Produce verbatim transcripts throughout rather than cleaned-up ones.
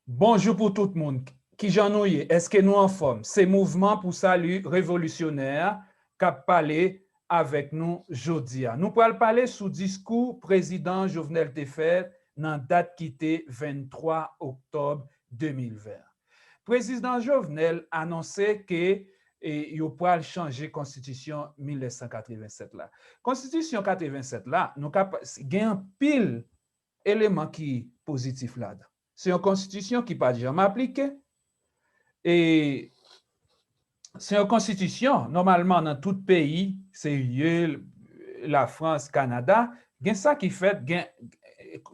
Bonjou pou tout moun. Kijan nou ye? Èske nou anfòm? Se Mouvman pou Sali Revolisyonè k ap pale avèk nou jodi a. Nou pral pale sou diskou Prezidan Jovenel te fè nan dat ki te venntwa oktòb de mil ven. Prezidan Jovenel anonse ke e, yo pral chanje konstitisyon mil nèf san katrevennsèt la. Konstitisyon katrevennsèt la, nou ka gen anpil eleman ki pozitif ladan. Se yon konstitisyon ki pa t janm aplike. E se yon konstitisyon, nòmalman, nan tout peyi, serye, Lafrans, Kanada, gen sa ki fèt, gen,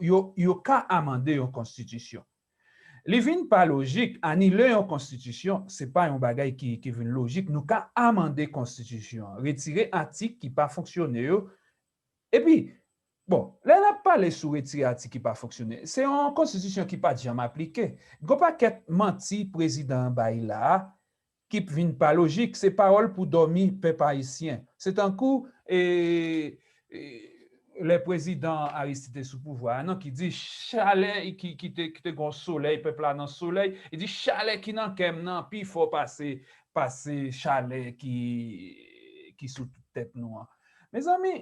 yo, yo ka amande yon konstitisyon. Li vin pa lojik, anile yon konstitisyon, se pa yon bagay ki, ki vin lojik. Nou ka amande konstitisyon an, retire atik ki pa fonksyone yo. Epi, bon, lè n ap pale sou retire atik ki pa fonksyone, se yon konstitisyon ki pa t janm aplike. Gon pakèt manti prezidan an bay la a, ki vin pa lojik, se pawòl pou dòmi pèp ayisyen. Se tankou e, e, lè prezidan Aristide te sou pouvwa a, non, ki di chalè ki, ki te, ki te gon solèy, pèp la nan solèy, li di chalè ki nan kè m nan pi fò pase, pase chalè ki, ki sou tèt nou an. Mezanmi,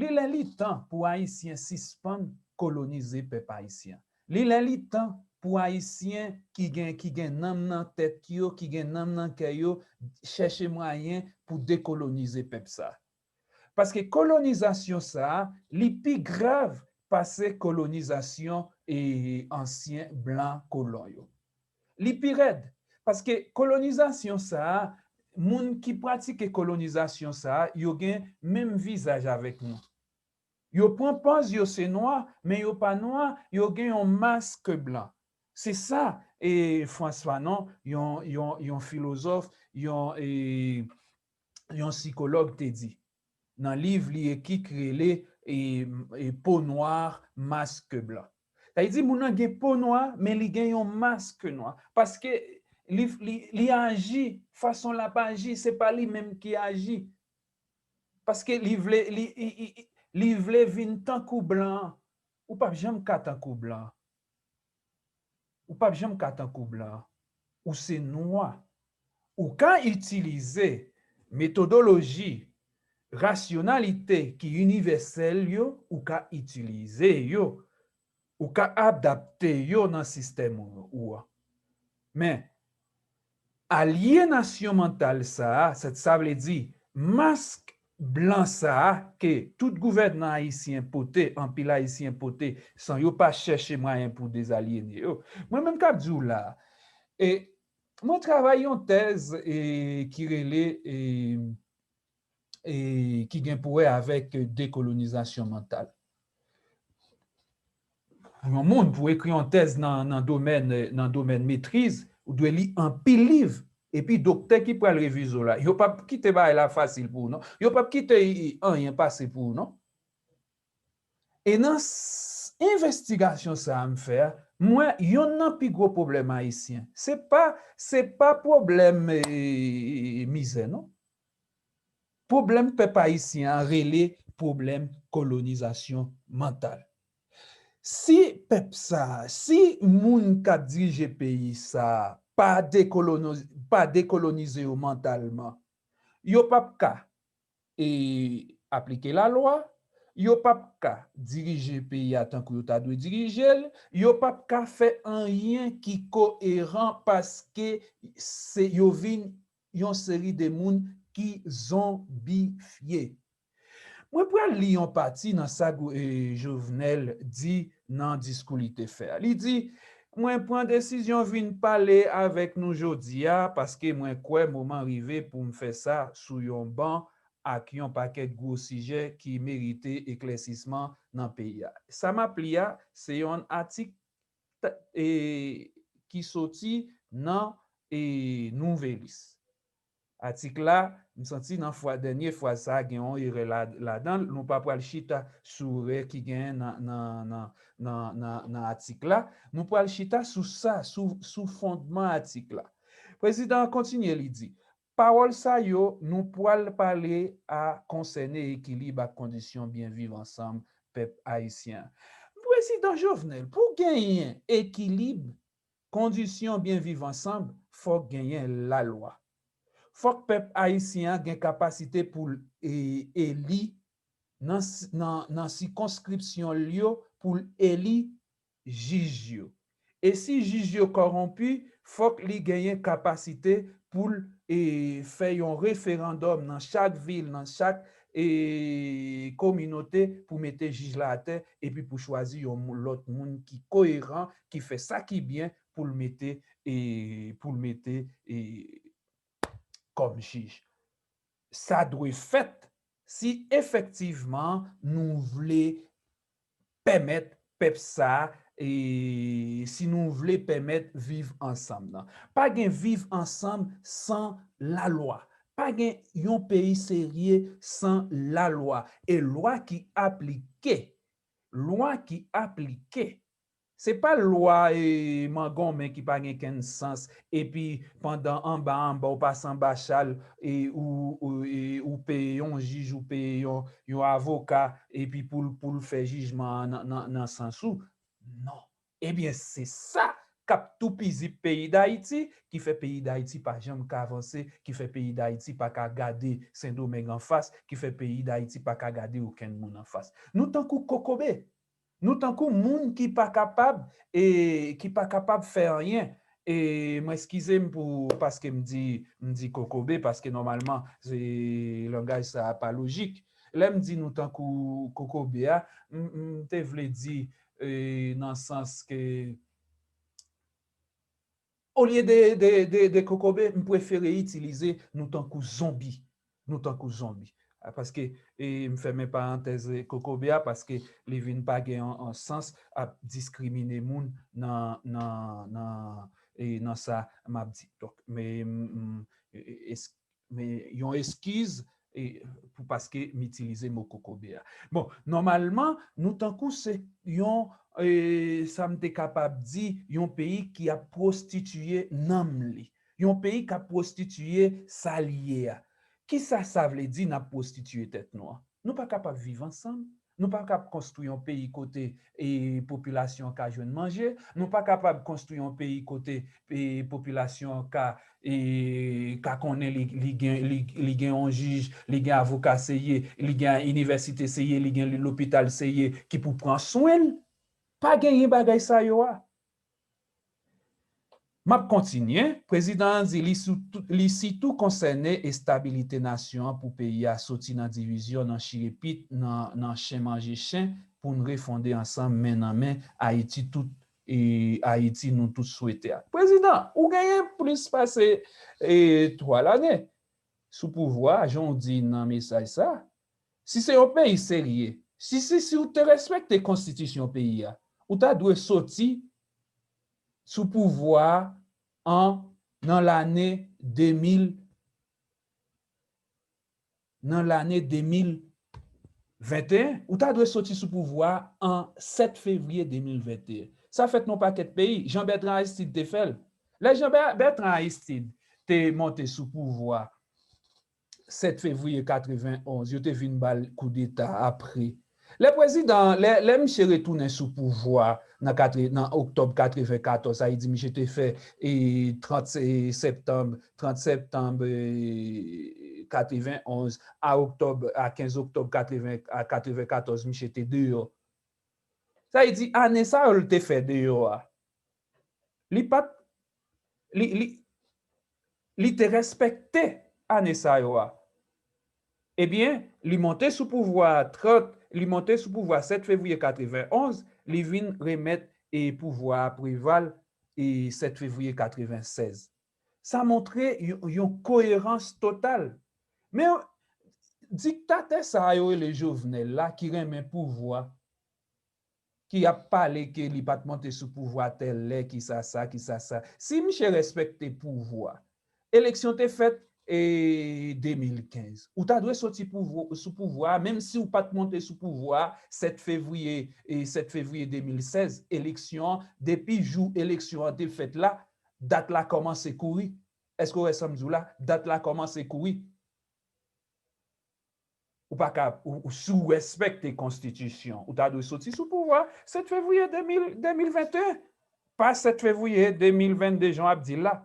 li lè li tan pou Ayisyen sispann kolonize pèp ayisyen. Li lè li tan pou Ayisyen ki gen, ki gen nanm nan tèt yo, ki gen nanm nan kè yo, chèche mwayen pou dekolonize pèp sa. Paske kolonizasyon sa a, li pi grav pase kolonizasyon e ansyen blan kolon yo. Li pi rèd. Paske kolonizasyon sa a, moun ki pratike kolonizasyon sa a, yo gen menm vizaj avèk nou. Yo pran pòz yo se nwa, men yo pa nwa, yo gen yon mask blan. Se sa e, Frantz Fanon, yon, yon, yon filozòf, yon, e, yon sikològ te di nan liv li ekri ki rele e, e, Peau noire, masque blanc. Sa vle di moun nan gen po nwa, men li gen yon mask nwa. Paske li, li, li aji, fason l ap aji, se pa li menm ki aji. Paske li vle, li, li, li, li vle vin tankou blan an. Ou p ap janm ka tankou blan an. Ou p ap janm ka tankou blan an. Ou se nwa. Ou ka itilize metodoloji rasyonalite ki inivèsèl yo, ou ka itilize yo, ou ka adapte yo nan sistèm ou, ou an. Men, alyenasyon mantal sa a, sa, sa vle di, mask blan sa a ke tout gouvènman ayisyen pote, anpil Ayisyen pote, san yo pa chèche mwayen pou dezalyene yo. Mwen menm k ap di w la, e, mwen travay yon tèz e, ki rele e, e, ki gen pou wè avèk dekolonizasyon mantal. Yon moun pou ekri yon tèz nan, nan domèn, nan domèn metriz, ou dwe li anpil liv. Epi doktè ki pral revize w la, yo p ap kite bagay la fasil pou ou, non. Yo p ap kite anyen pase pou ou, non. E nan s- envestigasyon sa a m fè a, m wè yonn nan pi gwo pwoblèm ayisyen, se pa, se pa pwoblèm e, mizè, non. Pwoblèm pèp ayisyen an rele pwoblèm kolonizasyon mantal. Si pèp sa a, si moun k ap dirije peyi sa a pa dekolono- pa dekolonize yo mantalman, yo p ap ka e, aplike lalwa, yo p ap ka dirije peyi a tankou yo ta dwe dirije l, yo p ap ka fè anyen ki koeran paske se, yo vin yon seri de moun ki zonbifye. Mwen pral li yon pati nan sa gou- e, Jovenel di nan diskou li te fè a. Li di, mwen pran desizyon vin pale avèk nou jodi a paske mwen kwè moman rive pou m fè sa sou yon ban ak yon pakèt gwo sijè ki merite eklèsisman nan peyi a. Sa m ap li a, se yon atik t- e, ki soti nan e, Nouvelis. Atik la, m santi nan fwa, dènye fraz sa a gen yon erè la, ladan l. Nou pa pral chita sou erè ki genyen nan, nan, nan, nan, nan, nan atik la. Nou pral chita sou sa, sou, sou fondman atik la. Prezidan an kontinye, li di, pawòl sa yo, nou pral pale a konsène ekilib ak kondisyon byen viv ansanm pèp ayisyen an. Prezidan Jovenel, pou genyen ekilib, kondisyon byen viv ansanm, fòk genyen lalwa. Fòk pèp ayisyen an gen kapasite pou l e, eli nan, nan, nan sikonskripsyon l yo, pou l eli jij yo. E si jij yo kòwonpi, fòk li genyen kapasite pou l e, fè yon referandòm nan chak vil, nan chak e, kominote pou mete jij la atè epi pou chwazi yon lòt moun ki koyeran, ki fè sa ki byen pou l mete e, pou l mete e, kòm jij. Sa dwe fèt si efektivman nou vle pèmèt pèp sa e, si nou vle pèmèt viv ansanm nan. Pa gen viv ansanm san lalwa. Pa gen yon peyi serye san lalwa. E lwa ki aplike, lwa ki aplike. Se pa lwa e, mangonmen ki pa gen kenn sans, epi pandan anba anba ou pase anba chal e, ou, ou, e, ou peye yon jij, ou peye yon, yon avoka, epi pou l, pou l fè jijman an nan, nan, nan sans ou. Non. Ebyen, se sa k ap toupizi peyi Dayiti, ki fè peyi Dayiti pa janm ka avanse, ki fè peyi Dayiti pa ka gade Sendomeng anfas, ki fè peyi Dayiti pa ka gade okenn moun anfas. Nou tankou kokobe. Nou tankou moun ki pa kapab e ki pa kapab fè anyen. E mwen eskize m pou paske m di, m di kokobe, paske nòmalman se langaj sa a pa lojik. Lè m di nou tankou kokobe a, m, m te vle di e, nan sans ke olye de, de, de, de kokobe, m prefere itilize nou tankou zonbi. Nou tankou zonbi. A, paske e, m fèmen parantèz e, kokobe a, paske li vin pa gen yon, yon sans ap diskrimine moun nan, nan, nan, e, nan sa m ap di. Donk, men, m, m, e, e, es-, men yon eskiz e, pou paske m itilize mo kokobe a. Bon, nòmalman, nou tankou se yon, e, sa m te kapab di, yon peyi ki ap pwostitiye nanm li. Yon peyi k ap pwostitiye sa l ye a. Kisa sa vle di n ap pwostitiye tèt nou an? Nou pa kapab viv ansanm. Nou pa kab konstwi yon peyi kote e, popilasyon an ka jwenn manje. Nou pa kapab konstwi yon peyi kote e, popilasyon an ka, e, ka konnen li, li gen, li, li gen yon jij, li gen avoka se ye, li gen inivèsite se ye, li gen lopital se ye ki pou pran swen l. Pa genyen bagay sa yo a. M ap kontinye. Prezidan an di li sitou, li sitou konsène estabilite nasyon an pou peyi a soti nan divizyon, nan chire pit, nan, nan chen manje chen, pou n refonde ansanm men nan men Ayiti tout, e, Ayiti nou tout swete a. Prezidan, ou genyen plis pase e, twa lane sou pouvwa, jan w di nan mesaj sa. Si se yon peyi serye, si, si, si w te respekte konstitisyon peyi a, ou ta dwe soti sou pouvwa an nan lane de mil, nan lane de mil venteyen, ou ta dwe soti sou pouvwa an sèt fevriye de mil venteyen. Sa fèt nan yon pakèt peyi, jan Bètran Aristid te fè l. Lè jan Bè-, Bètran Aristid te monte sou pouvwa sèt fevriye katrevenonz, yo te vin ba l koudeta apre. Lè prezidan, lè, lè misye retounen sou pouvwa nan katre-, nan oktòb katrevenkatòz, sa vle di misye te fè e, trant se-, septanm, trant septanm e, katrevenonz a oktòb, a kenz oktòb katreven, a katrevenkatòz, misye te deyò. Sa vle di ane sa yo l te fè deyò a, li pa t, li, li, li te respekte ane sa yo a. Ebyen, li monte sou pouvwa a trant, li monte sou pouvwa a sèt fevriye katrevenonz, li vin remèt e pouvwa a Preval e sèt fevriye katrevensèz. Sa montre yon, yon koyerans total. Men diktatè sa a yo rele Jovenel la ki renmen pouvwa, ki ap pale ke li pa t monte sou pouvwa tèl lè, ki sa sa, ki sa sa. Si misye respekte pouvwa, eleksyon te fèt e de mil kenz. Ou ta dwe soti pouvwa, sou pouvwa a, menm si w pa t monte sou pouvwa a sèt fevriye, e sèt fevriye de mil sèz, eleksyon an, depi jou eleksyon an te fèt la, dat la kòmanse kouri. Èske w wè sa m di w la? Dat la kòmanse kouri. Ou pa ka, ou, ou, si w respekte konstitisyon, ou ta dwe soti sou pouvwa sèt fevriye de mil, de mil venteyen. pa sèt fevriye de mil venn de jan w ap di l la.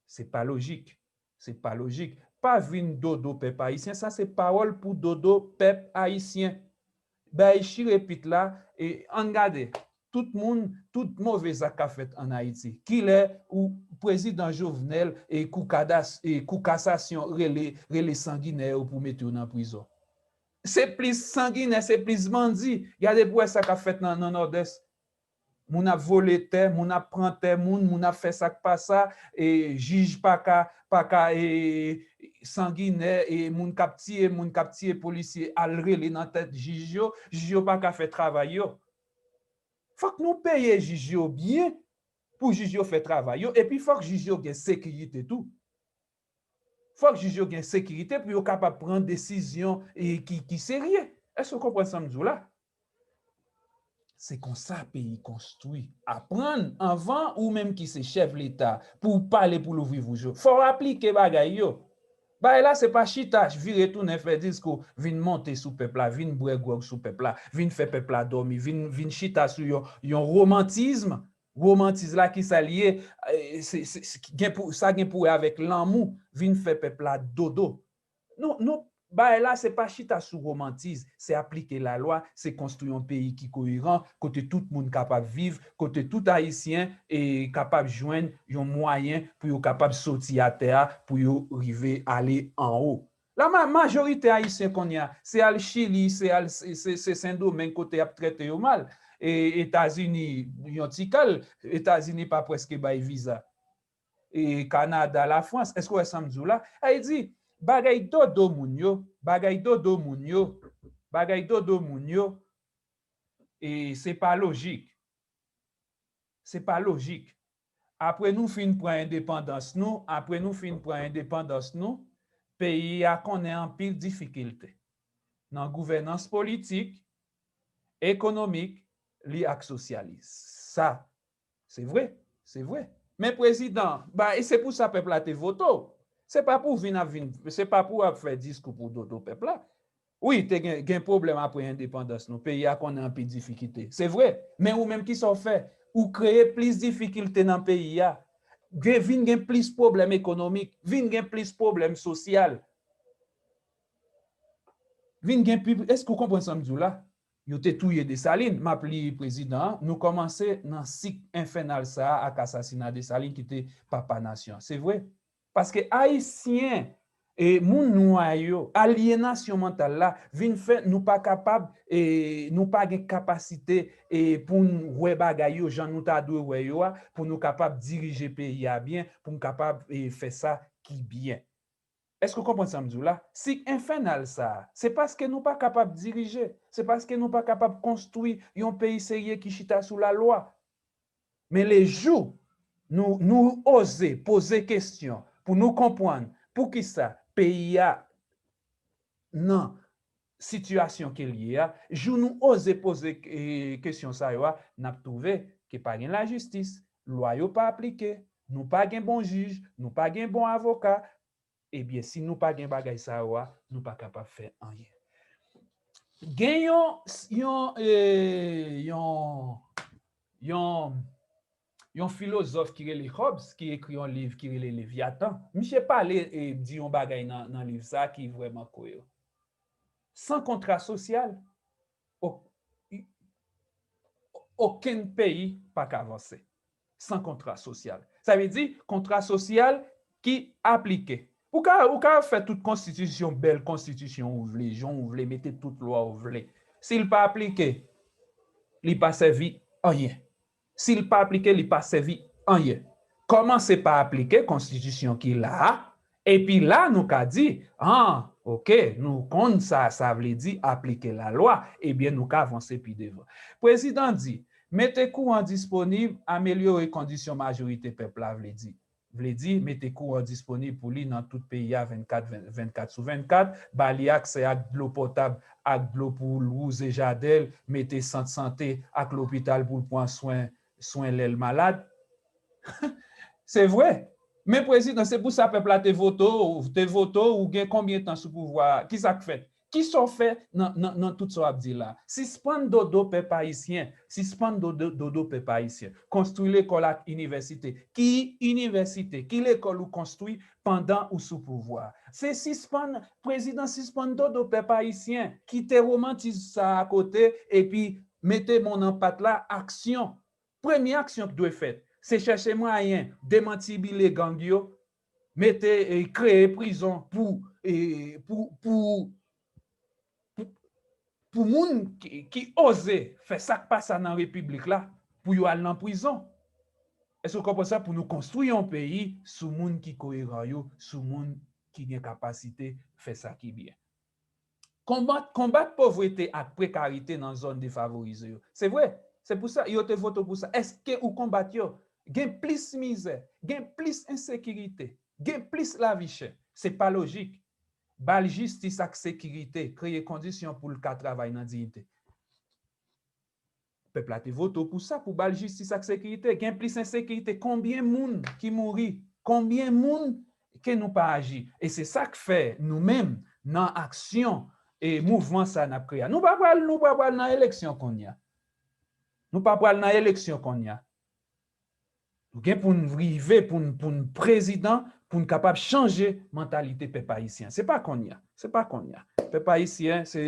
Se pa lojik. Se pa lojik. Pa vin dodo pèp ayisyen. Sa se pawòl pou dodo pèp ayisyen. Bay chire pit la, e ann gade. Tout moun, tout move zak k ap fèt ann Ayiti. Kilè ou prezidan Jovenel e kou kadas-, e kou kasasyon rele, rele sanginè yo pou mete yo nan prizon? Se plis sanginè, se plis bandi. Gade pou wè sa k ap fèt nan, nan Nòdès. Moun ap vole tè, moun ap pran tè moun, moun ap fè sa k pa sa, e jij pa ka, pa ka, e, sanginè, e moun k ap tiye, moun k ap tiye polisye al rele nan tèt jij yo, jij yo pa ka fè travay yo. Fòk nou peye jij yo byen pou jij yo fè travay yo, epi fòk jij yo gen sekirite tou. Fòk jij yo gen sekirite pou yo kapab pran desizyon, e, ki, ki serye. Èske w konprann sa m di w la? Se konsa peyi konstwi. Aprann anvan ou menm ki se chèf Leta pou w pale pou louvri bouch ou. Fò w aplike bagay yo. Bagay la se pa chita, vire tounen fè diskou, vin monte sou pèp la, vin bwè gwòg sou pèp la, vin fè pèp la dòmi, vin, vin chita sou yon, yon womantism. Womantism la, ki sa l ye? Eh, se, se, se, gen pou, sa gen pou wè avèk lanmou, vin fè pèp la dodo. Nou, nou, bagay la, se pa chita sou womantism, se aplike lalwa, se konstwi yon peyi ki koyeran, kote tout moun kapab viv, kote tout Ayisyen, eh, kapab jwenn yon mwayen pou yo kapab soti atè a, pou yo rive ale anwo. La ma-, majorite Ayisyen kounye a, se al Chili, se al, se, se, se Sendomeng kote y ap trete yo mal. E Etazini, yon ti kal, Etazini pa prèske bay viza. E Kanada, Lafrans, èske w wè sa m di w la? Sa vle di, bagay dodo moun yo, bagay dodo moun yo, bagay dodo moun yo, e se pa lojik. Se pa lojik. Apre nou fin pran endepandans nou, apre nou fin pran endepandans nou, peyi a konnen anpil difikilte nan gouvènans politik, ekonomik, li ak sosyal li. Sa, se vre, se vre. Men prezidan, ba, e se pou sa pèp la te vote w. Se pa pou vin ap vin, se pa pou ap fè diskou pou dodo pèp la. Wi, te gen, gen pwoblèm apre endepandans nou. Peyi a konnen anpil difikilte. Se vre. Men ou menm, ki sa w fè? Ou kreye plis difikilte nan peyi a. Gen, vin gen plis pwoblèm ekonomik, vin gen plis pwoblèm sosyal. Vin gen pi, èske w konprann sa m di w la? Yo te touye Desalin. M ap li prezidan an. Nou kòmanse nan sik enfènal sa a ak asasina Desalin ki te papa nasyon an. Se vre. Paske Ayisyen, e, moun nwa yo, alyenasyon mantal la, vin fè nou pa kapab, e, nou pa gen kapasite, e, pou n wè bagay yo jan nou ta dwe wè yo a, pou nou kapab dirije peyi a byen, pou n kapab, e, fè sa ki byen. Èske w konprann sa m di w la? Sik enfènal sa a, se paske nou pa kapab dirije, se paske nou pa kapab konstwi yon peyi serye ki chita sou lalwa. Men lejou nou, nou oze poze kesyon pou nou konprann poukisa peyi a nan sitiyasyon ke l ye a, jou nou oze poze, e, kesyon sa yo a, n ap twouve ke pa gen lajistis, lwa yo pa aplike, nou pa gen bon jij, nou pa gen bon avoka. Ebyen, si nou pa gen bagay sa yo a, nou pa kapab fè anyen. Gen yon, yon, e, yon, yon, yon filozòf ki rele Hobbes, ki ekri yon liv ki rele Levyatan. Misye pale, e, di yon bagay nan, nan liv sa a ki vrèman koyeran. San kontra sosyal, o-, okenn peyi pa ka vanse san kontra sosyal. Sa vle di, kontra sosyal ki aplike. Ou ka, ou ka fè tout konstitisyon, bèl konstitisyon ou vle, jan ou vle, mete tout lwa ou vle. Si l pa aplike, li pa sèvi anyen. Si l pa aplike, li pa sèvi anyen. Kòmanse pa aplike konstitisyon ki la a, epi la nou ka di, ah, oke, nou konn sa sa vle di aplike lalwa, ebyen nou ka vanse pi devan. Prezidan di, mete kouran disponib, amelyore kondisyon majorite pèp la, vle di, vle di mete kouran disponib pou li nan tout peyi a vennkat, vennkat sou vennkat, ba li aksè ak dlo potab, ak dlo pou l wouze jaden l, mete sant sante ak lopital pou l pran swen, swen lè l malad. Se vre. Men prezidan, se pou sa pèp la te vote w, te vote w, ou gen konbyen tan sou pouvwa a? Ki sa k fèt? Kisa w fè nan, nan, nan tout sa w ap di la? Sispann dodo pèp ayisyen. Sispann dodo, dodo pèp ayisyen. Konstwi lekòl ak inivèsite. Ki inivèsite? Ki lekòl ou konstwi pandan ou sou pouvwa? Se sispann, prezidan, sispann dodo pèp ayisyen. Kite womantis sa a kote epi mete men w nan pat la, aksyon. Premye aksyon ki dwe fèt, se chèche mwayen demantibile gang yo, mete, e, kreye prizon pou, e, pou, pou, pou, pou moun ki, ki oze fè sa k pa sa nan repiblik la, pou yo al nan prizon. Èske w konprann sa? Pou nou konstwi yon peyi sou moun ki koyeran yo, sou moun ki gen kapasite fè sa ki byen. Konbat, konbat povrete ak prekarite nan zòn defavorize yo. Se vre, se pou sa yo te vote w pou sa. Èske ou konbat yo? Gen plis mizè, gen plis ensekirite, gen plis lavi chè. Se pa lojik. Ba l jistis ak sekirite, kreye kondisyon pou l ka travay nan diyite. Pèp la te vote w pou sa, pou ba l jistis ak sekirite. Gen plis ensekirite. Konbyen moun ki mouri? Konbyen moun ke nou pa aji? E se sa k fè nou menm, nan aksyon e mouvman sa n ap kreye a, nou pa pral, nou pa pral nan eleksyon kounye a. Nou pa pral nan eleksyon kounye a. Nou gen pou n rive, pou n, pou n prezidan, pou n kapab chanje mantalite pèp ayisyen. Se pa kounye a. Se pa kounye a. Pèp ayisyen, se,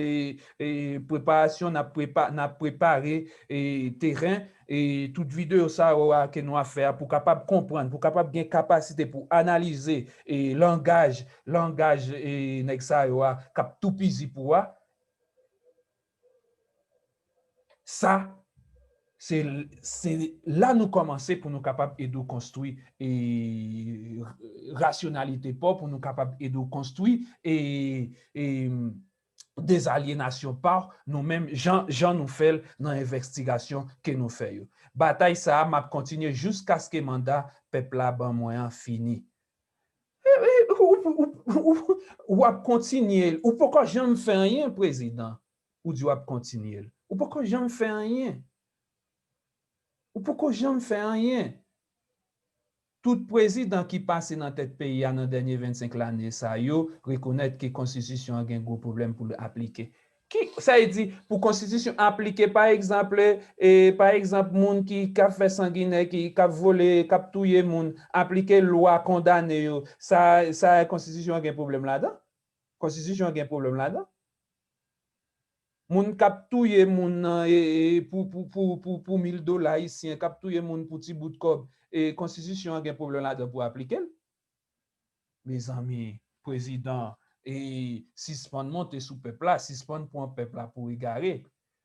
e, preparasyon n ap prepa-, n ap prepare, e, teren, e tout videyo sa yo a ke nou ap fè a pou kapab konprann, pou kapab gen kapasite pou analize, e, langaj, langaj, e, nèg sa yo a k ap toupizi pou a. Sa, se, se la nou kòmanse pou nou kapab ede w konstwi, e, rasyonalite pa w, pou nou kapab ede w konstwi, e, e, dezalyenasyon pa w, nou menm, jan, jan nou fè l nan envestigasyon ke nou fè yo. Batay sa a, m ap kontinye jiskaske manda pèp la ban mwen an fini. E, e, ou, ou, ou, ou, w ap kontinye l. Ou poko janm fè anyen, prezidan. Ou di w ap kontinye l. Ou poko janm fè anyen. Ou poko janm fè anyen. Tout prezidan ki pase nan tèt peyi a nan dènye vennsenk lane sa yo rekonèt ke konstitisyon an gen gwo pwoblèm pou l aplike. Ki, sa vle di, pou konstitisyon aplike, pa egzanp, e, pa egzanp, moun ki, k ap fè sanginè, ki, k ap vole, k ap touye moun, aplike lwa, kondane yo, sa, sa konstitisyon an gen pwoblèm ladan? Konstitisyon an gen pwoblèm ladan? Moun k ap touye moun nan, e, e, pou, pou, pou, pou, pou mil dola ayisyen, k ap touye moun pou ti bout kòb, e, konstitisyon an gen pwoblèm ladan pou aplike l? Mezanmi, prezidan, e, sispann monte sou pèp la, sispann pran pèp la pou egare.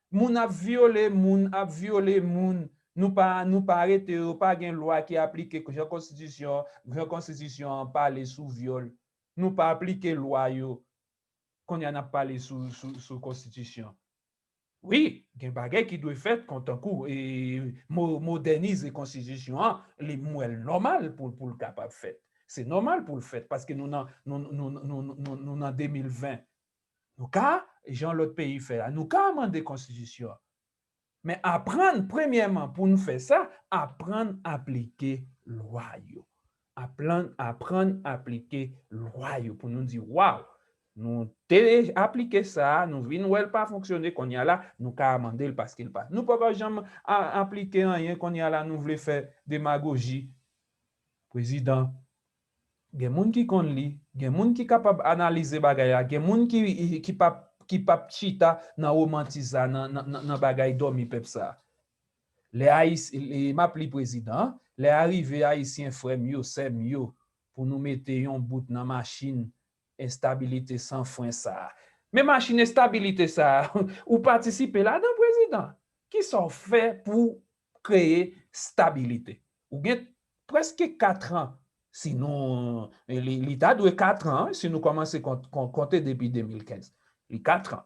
Moun ap vyole moun, ap vyole moun. Nou pa, nou pa arete yo, pa gen lwa ki aplike jan konstitisyon, jan konstitisyon an pale sou vyòl. Nou pa aplike lwa yo. Kounye a n ap pale sou, sou, sou konstitisyon. Wi, gen bagay ki dwe fèt, kon tankou, e, mo-, modènize konstitisyon an, li, m wè l nòmal pou, pou l kapab fèt. Se nòmal pou l fèt, paske nou nan, nou, nou, nou, nou, nou, nou nan de mil ven. Nou ka, jan lòt peyi fè la, nou ka amande konstitisyon an. Men aprann, premyèman, pou nou fè sa, aprann aplike lwa yo. Aprann, aprann aplike lwa yo pou nou di, waw, nou te aplike sa, nou vin wè l pa fonksyone, kounye a la, nou ka amande l paske l pa. Nou poko janm a-, aplike anyen, kounye a la, nou vle fè demagoji. Prezidan, gen moun ki konn li, gen moun ki kapab analize bagay la, gen moun ki, ki p ap, ki p ap chita nan womantis la, nan, nan, nan, nan bagay dòmi pèp sa. Lè Ayis-, lè, m ap li prezidan an, lè a rive, Ayisyen, frè m yo, sè m yo, pou nou mete yon bout nan machin enstabilite san fren sa a. Men machin enstabilite sa a, ou patisipe ladan, prezidan. Kisa w fè pou kreye stabilite? Ou gen prèske kat an, si nou, li, li ta dwe kat an, si nou kòmanse kont-, kon-, konte depi de mil kenz. Li kat an.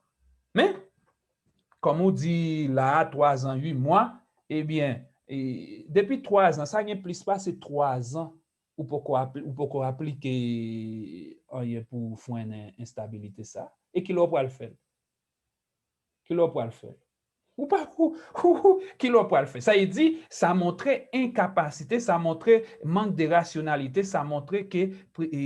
Men, kòm ou di la a, twa zan, uit mwa, ebyen, e, depi twa zan, sa gen plis pase twa zan, ou poko apli-, ou poko aplike anyen pou frennen enstabilite sa. E kilè w pral fè l? Kilè w pral fè l? Ou pa, ou, ou, ou, ki lè w pral fè? Sa vle di, sa montre enkapasite, sa montre mank de rasyonalite, sa montre ke pre- e,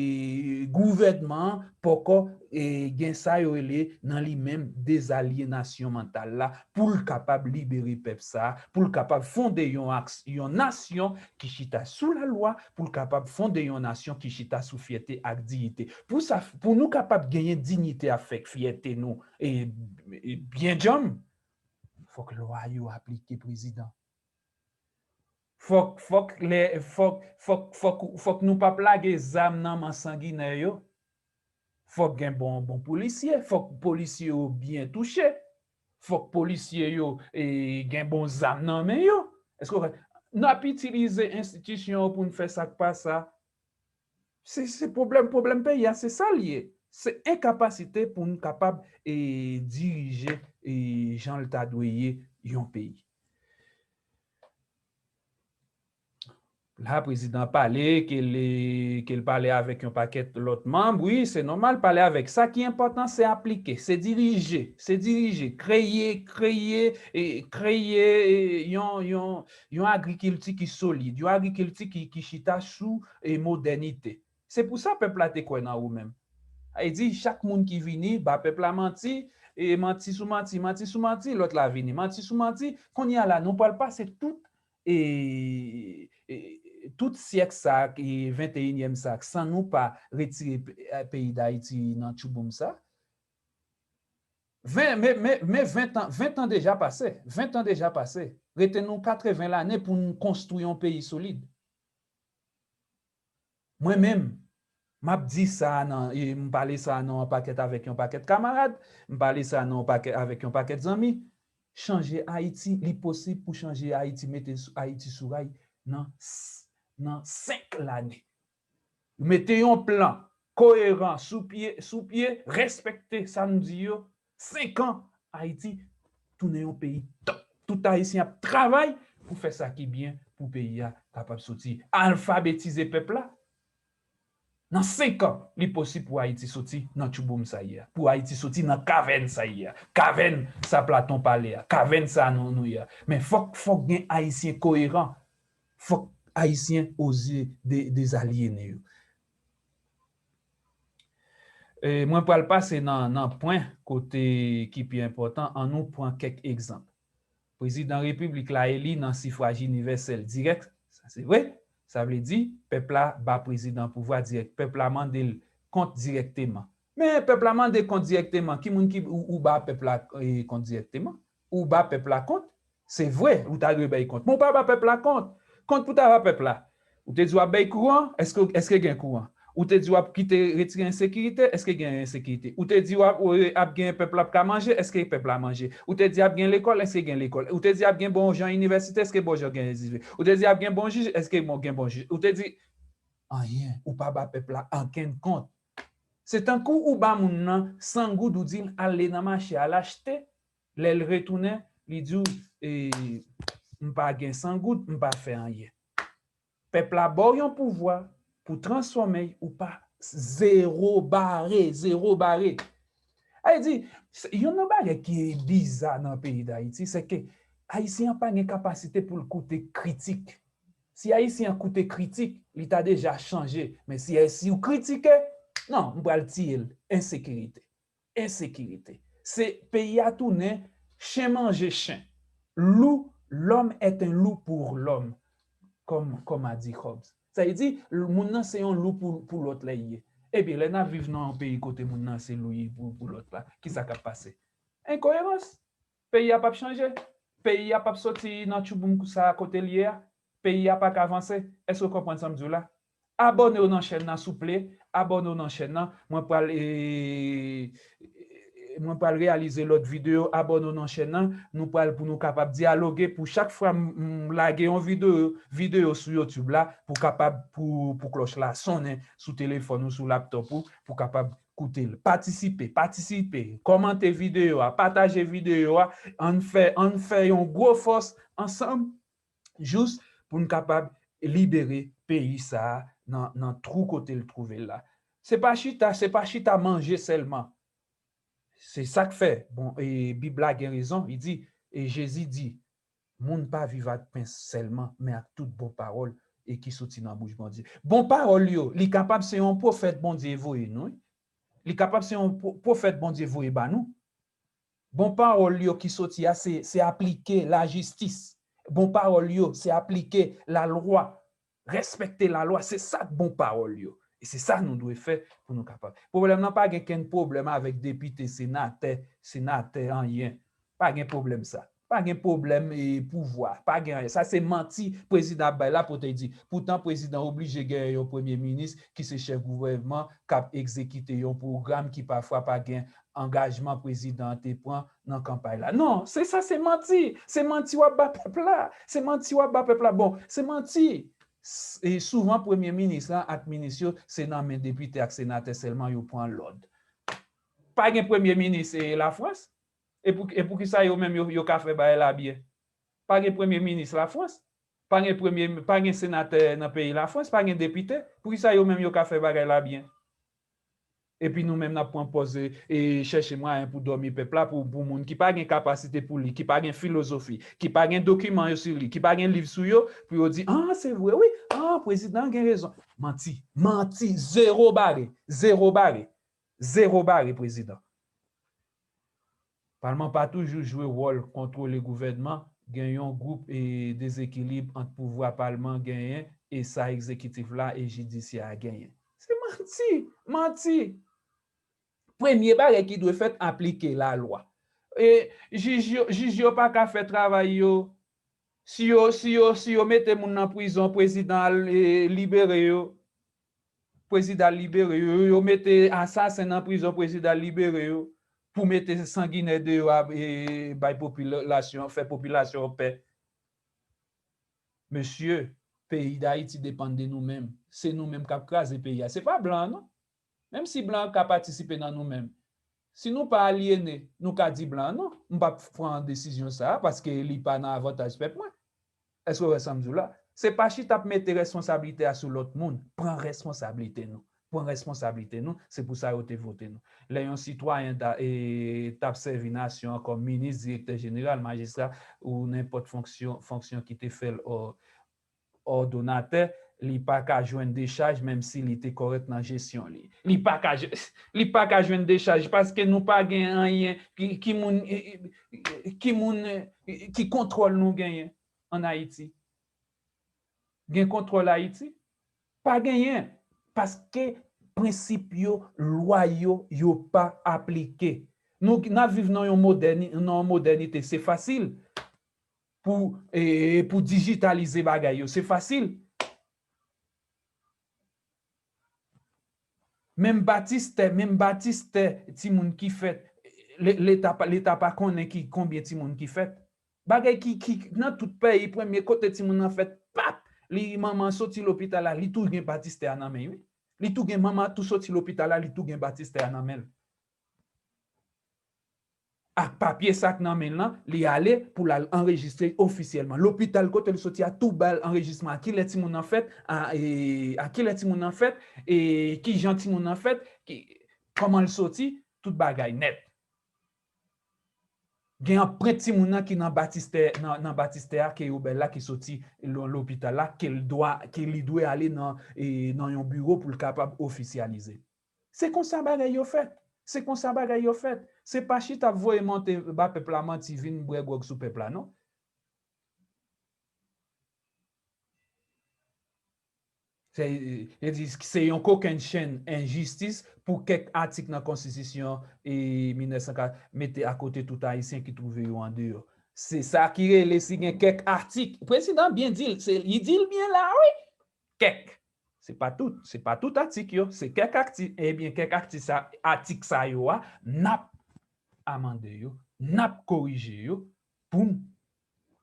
gouvènman an poko e, gen sa yo rele nan li menm dezalyenasyon mantal la pou l kapab libere pèp sa, pou l kapab fonde yon, aks- yon nasyon ki chita sou lalwa, pou l kapab fonde yon nasyon ki chita sou fyète ak diyite. Pou sa, pou nou kapab genyen diyite avèk fyète nou e, e byen djanm, fòk lwa yo aplike, prezidan. Fòk, fòk, lè, fòk, fòk, fòk, fòk nou p ap lage zam nan men sanginè yo. Fòk gen bon, bon polisye, fòk polisye yo byen touche. Fòk polisye yo e, gen bon zam nan men yo. Èske w konprann? N ap itilize enstitisyon yo pou n fè sa k pa sa. Se, se pwoblèm, pwoblèm peyi a, se sa l ye. Se enkapasite pou n kapab e, dirije e, jan l ta dwe ye yon peyi. La, prezidan pale, ke l, ke l pale avèk yon pakèt lòt manm. Wi, se nòmal pale avèk. Sa ki enpòtan, se aplike, se dirije, se dirije, kreye, kreye, e, kreye e, yon, yon, yon agrikilti ki solid, yon agrikilti ki, ki chita sou e, modènite. Se pou sa pèp la te kwè nan ou menm. Sa vle di, chak moun ki vini, ba pèp la manti, e manti sou manti, manti sou manti, lòt la vini, manti sou manti. Kounye a la, nou pral pase tout, e, e, tout syèk sa a, e venteyinyèm sa a, san nou pa retire pe- e, peyi Dayiti nan tchouboum sa. Ven, men, men, men ven tan, ven tan deja pase, ven tan deja pase. Rete nou katreven lane pou n konstwi yon peyi solid. Mwen menm, m ap di sa nan, e m pale sa nan yon pakèt avèk yon pakèt kamarad, m pale sa nan yon pakèt avèk yon pakèt zanmi. Chanje Ayiti, li posib pou chanje Ayiti, mete sou- Ayiti sou ray nan, s- nan senk lane. Mete yon plan koyeran sou pye, sou pye, respekte sa n di yo. Senk an, Ayiti tounen yon peyi top. Tout Ayisyen ap travay pou fè sa ki byen pou peyi a kapab soti. Alfabetize pèp la. Nan senk an, li posib pou Ayiti soti nan tchouboum sa ye a, pou Ayiti soti nan kavèn sa ye a, kavèn sa Platon pale a, kavèn sa nou, nou ye a. Men fòk, fòk gen Ayisyen koyeran, fòk Ayisyen oze de, dezalyene yo. E, mwen pral pase nan, nan pwen kote ki pi enpòtan, an nou pran kèk egzanp. Prezidan repiblik la eli nan sifraj inivèsèl dirèk, sa se vre. Sa vle di, pèp la ba prezidan pouvwa dirèk, pèp la mande l kont dirèkteman. Men pèp la mande kont dirèkteman, ki moun ki ou, ou ba pèp la e, kont dirèkteman? Ou ba pèp la kont? Se vre, ou ta dwe bay kont. Men ou pa ba pèp la kont. Kont pou ta ba pèp la. Ou te di w ap bay kouran, èske, èske gen kouran? Ou te di w ap kite retire ensekirite, èske gen ensekirite? Ou te di w ap, ap gen pèp la ap ka manje, èske pèp la manje? Ou te di ap gen lekòl, èske gen lekòl? Ou te di ap gen bon jan inivèsite, èske bon jan gen inivèsite? Ou te di ap gen bon jij, èske bon, gen bon jij? Ou te di anyen, ou pa ba pèp la ankenn kont. Se tankou ou ba moun nan san goud, ou di l ale nan mache al achte, lè l retounen, li di w, e, m pa gen san goud, m pa fè anyen. Pèp la ba w yon pouvwa pou transfòme y, ou pa, zewo bare, zewo bare. Sa vle di, se- youn nan bagay ki biza nan peyi Dayiti, se ke Ayisyen an pa gen kapasite pou l koute kritik. Si Ayisyen an koute kritik, li ta deja chanje. Men si, si w kritike, non, m pral tiye l. Ensekirite. Ensekirite. Se peyi a tounen chen manje chen. Loup, l'homme est un loup pour l'homme, comme, comme a dit Hobbes. Sa vle di, moun nan se yon lou pou, pou lòt la l ye. Ebyen, lè n ap viv nan yon peyi kote moun nan se lou li pou, pou lòt la, ki sa k ap pase? Enkoyerans. Peyi a p ap chanje. Peyi a p ap soti nan tchouboum sa a kote l ye a. Peyi a pa ka avanse. Èske w konprann sa m di w la? Abòne w nan chèn nan, souple. Abòne w nan chèn nan. Mwen pral, e, mwen pral reyalize lòt videyo. Abòne w nan chèn nan. Nou pral pou nou kapab dyaloge. Pou chak fwa m, m lage yon videyo, videyo sou YouTube la, pou kapab, pou, pou klòch la sonnen sou telefòn ou, sou laptòp ou, pou kapab koute l. Patisipe, patisipe, kòmante videyo a, pataje videyo a, ann fè, ann fè yon gwo fòs ansanm, jis pou n kapab libere peyi sa a nan, nan twou kote l twouve l la. Se pa chita, se pa chita manje sèlman. Se sa k fè, bon, e Bib la gen rezon, li di, E Jezi di, moun pa viv ak pen sèlman, men ak tout bon pawòl e ki soti nan bouch Bondye. Bon pawòl yo, li kapab se yon pwofèt Bondye voye nou, wi. Li kapab se yon pwo- pwofèt Bondye voye ba nou. Bon pawòl yo ki soti a, se, se aplike lajistis. Bon pawòl yo, se aplike lalwa. Respekte lalwa, se sa k bon pawòl yo. E se sa nou dwe fè pou nou kapab. Pwoblèm nan pa gen kenn pwoblèm avèk depite, senatè, senatè, anyen. Pa gen pwoblèm sa. Pa gen pwoblèm e pouvwa. Pa gen anyen. Sa se manti prezidan ap bay la pou te di. Poutan prezidan oblije genyen yon premye minis ki se chèf gouvènman k ap egzekite yon pwogram ki pafwa pa gen angajman prezidan an te pran nan kanpay la. Non, se sa se manti. Se manti w ap ba pèp la. Se manti w ap ba pèp la. Bon, se manti. S- e Souvan premye minis lan ak minis yo se nan men depite ak senatè sèlman yo pran lòd. Pa gen premye minis e Lafrans? E pou, e poukisa yo menm yo, yo ka fè bagay la byen? Pa gen premye minis Lafrans, pa gen premye, pa gen senatè nan peyi Lafrans, pa gen depite. Poukisa yo menm yo ka fè bagay la byen? Epi nou menm n ap pran pòz e, e chèche mwayen pou dòmi pèp la, pou, pou moun ki pa gen kapasite pou li, ki pa gen filozofi, ki pa gen dokiman yo sou li, ki pa gen liv sou yo, pou yo di, ah, se vre, wi, ah, prezidan an gen rezon. Manti, manti, zewo bare, zewo bare, zewo bare, prezidan. Palman pa toujou jwe wòl kontwole gouvènman, gen yon gwoup e dezekilib ant pouvwa palman genyen e sa egzekitif la e jidisyè a genyen. Se manti, manti. Premye bagay ki dwe fèt, aplike lalwa. E jij yo, jij yo pa ka fè travay yo. Si yo, si yo, si yo mete moun nan prizon, prezidan al e, libere yo. Prezidan al libere yo. Yo mete asasen nan prizon, prezidan al libere yo. Pou mete sanginè deyò a e, bay popilasyon, fè popilasyon an pè. Mesye, peyi Dayiti depann de nou menm. Se nou menm k ap kraze peyi a. Se pa blan an, non. Menm si blan an ka patisipe nan nou menm, si nou pa alyene, nou ka di blan an non, m p ap pran desizyon sa a paske li pa nan avantaj pèp mwen. Èske w wè sa m di w la? Se pa chita ap mete responsablite a sou lòt moun. Pran responsablite nou. Pran responsablite nou. Se pou sa yo te vote nou. Lè yon sitwayen ta, e, t ap sèvi nasyon an kòm minis, direktè jeneral, majistra ou nenpòt fonksyon, fonksyon ki te fè l, ò, òdonatè, li pa ka jwenn dechaj menm si li te kòrèk nan jesyon li. Li pa ka, li pa ka jwenn dechaj paske nou pa gen anyen ki, ki moun, ki moun, ki kontwòl nou genyen ann Ayiti. Gen kontwòl Ayiti? Pa genyen. Paske prensip yo, lwa yo, yo pa aplike. Nou, n ap viv nan yon modèni-, nan yon modènite. Se fasil pou, e, pou dijitalize bagay yo. Se fasil. Menm batistè, menm batistè, timoun ki fèt, le-, leta pa, leta pa konnen ki, konbyen timoun ki fèt. Bagay ki, ki, nan tout peyi, premye kote timoun nan fèt, pap, li, manman soti lopital la, li tou gen batistè a nan men, wi. Li tou gen manman tou soti lopital la, li tou gen batistè a nan men l. Ak papye sa k nan men l lan, li ale pou l al anrejistre ofisyèlman. Lopital kote l soti a tou ba l anrejisman a kilè timoun nan fèt, a, e, a kilè timoun nan fèt, e kijan timoun nan fèt, ki, kòman l soti, tout bagay nèt. Gen anprent timoun nan ki nan batistè, nan, nan batistè a ke yo ba l la ki soti lo-, lopital la, ke l dwa, ke li dwe ale nan, e, nan yon biwo pou l kapab ofisyalize. Se konsa bagay yo fèt. Se konsa bagay yo fèt. Se pa chita ap voye monte ba pèp la manti, vin bwè gwòg sou pèp la, non. Se, e di, se yon kokennchenn enjistis pou kèk atik nan konstitisyon e mil nèf san kat mete akote tout Ayisyen ki twouve yo andeyò. Se sa ki rele si gen kèk atik. Prezidan byen di l, se, li di l byen la, wi. Kèk. Se pa tout, se pa tout atik yo, se kèk atik, ebyen, kèk atik sa, atik sa yo a, n ap amande yo, n ap korije yo pou n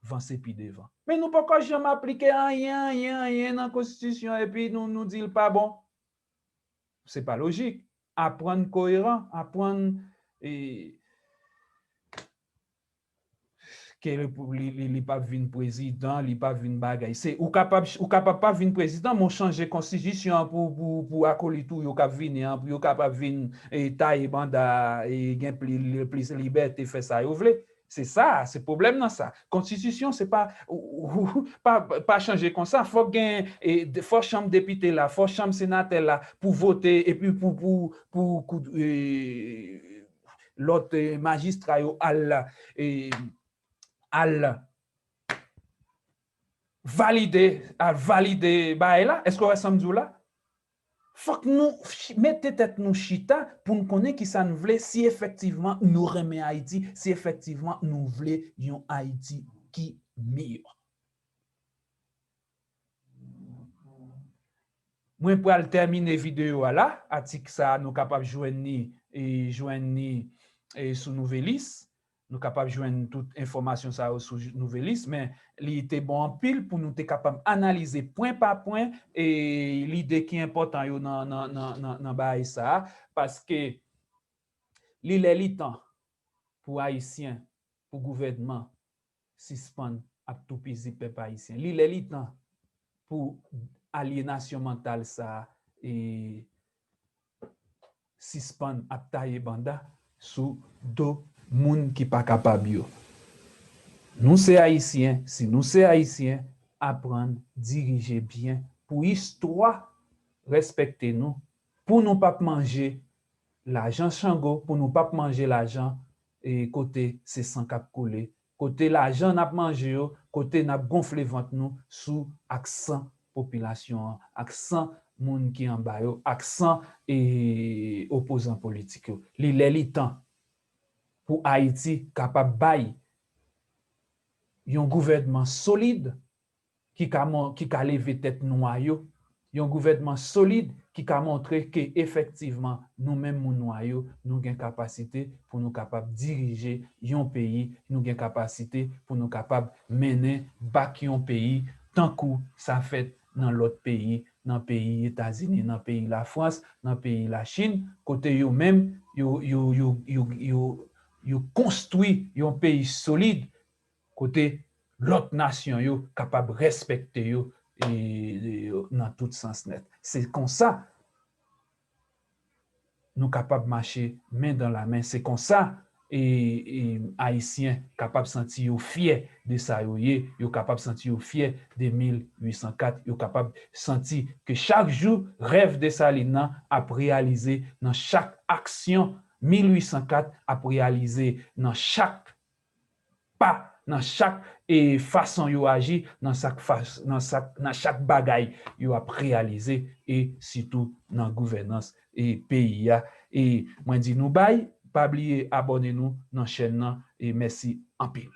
vanse pi devan. Men nou poko janm aplike anyen, anyen, anyen nan konstitisyon epi nou, nou di l pa bon. Se pa lojik. Aprann koyeran, aprann, e, ke li, li, li, li p ap vin prezidan, li p ap vin bagay. Se, ou kapab, ou kapab pa vin prezidan, men w chanje konstitisyon an pou, pou, pou akolit ou yo k ap vini an, pou yo kapab vin, e, taye banda, e, gen pli, plis libète, fè sa yo vle. Se sa, se pwoblèm nan sa. Konstitisyon, se pa, ou, ou, pa, pa chanje konsa. Fòk gen, e, de- fò chanm depite la, fò chanm senatè la pou vote, epi pou, pou, pou, pou, e, lòt, e, majistra yo al, e, al valide, al valide bagay la. Èske w wè sa m di w la? Fòk nou ch- mete tèt nou chita pou n konnen ki sa n vle, si efektivman nou renmen Ayiti, si efektivman nou vle yon Ayiti ki miyò. Mwen pral tèmine videyo a la. Atik sa a, nou kapab jwenn li, e, jwenn li, e, sou Nouvelliste. Nou kapab jwenn tout enfòmasyon sa yo sou Nouvelliste, men li te bon anpil pou nou te kapab analize pwen pa pwen, e, lide ki enpòtan yo nan, nan, nan, nan, nan bagay sa a, paske li lè li tan pou Ayisyen, pou gouvènman sispann ap toupizi pèp ayisyen. Li lè li tan pou alyenasyon mantal sa a, e, sispann ap taye banda sou do moun ki pa kapab yo. Nou se Ayisyen, si nou se Ayisyen, aprann dirije byen pou istwa respekte nou, pou nou p ap manje lajan Chango, pou nou p ap manje lajan, e, kote se san k ap koule, kote lajan n ap manje yo, kote n ap gonfle vant nou sou ak san popilasyon an, ak san moun ki anba yo, ak san, e, opozan politik yo. Li lè li tan pou Ayiti kapab bay yon gouvènman solid ki ka, mon- ki ka leve tèt nwa yo, yon gouvènman solid ki ka montre ke efektivman nou menm moun nwa yo, nou gen kapasite pou nou kapab dirije yon peyi, nou gen kapasite pou nou kapab mennen bak yon peyi tankou sa fèt nan lòt peyi, nan peyi Etazini, nan peyi Lafrans, nan peyi Lachin, kote yo menm, yo, yo, yo, yo, yo, yo konstwi yon peyi solid, kote lòt nasyon yo kapab respekte yo, e, e, nan tout sans nèt. Se konsa nou kapab mache men dan la men. Se konsa, e, e, Ayisyen kapab santi yo fyè de sa yo ye, yo kapab santi yo fyè de mil uit san kat, yo kapab santi ke chak jou rèv Desalin nan ap reyalize nan chak aksyon mil uit san kat ap reyalize nan chak pa, nan chak, e, fason yo aji, nan sak fas- nan sak, nan chak bagay yo ap reyalize, e sitou nan gouvènans, e, peyi a. E mwen di nou bay, pa bliye abòne nou nan chèn nan, e mèsi anpil.